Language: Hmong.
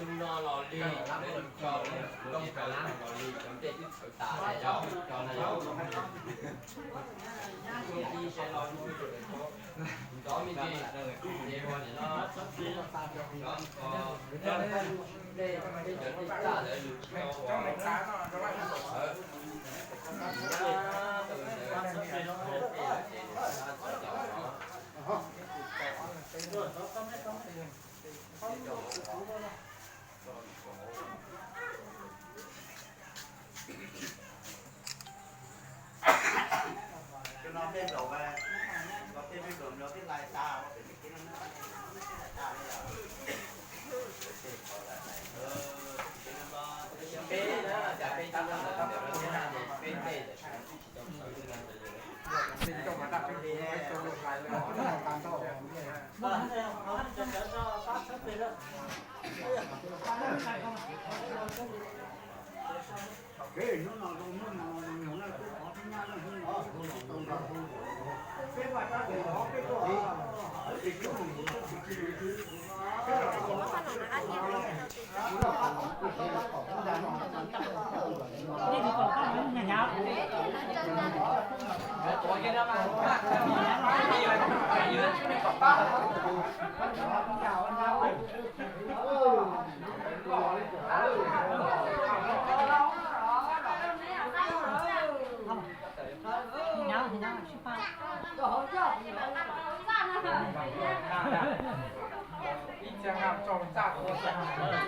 No los li, lawv tso lawv tus tij los li, cov nplej twb txhawv tas lawm, cov no yog tus tij se los mus ntxov me ntsis, ces ua nim no cov ko, cov nplej, peb cov nplej txaj lawv yus tsis tau ua, txhawv. Nyab tau ntawd, ces nws txhawv los.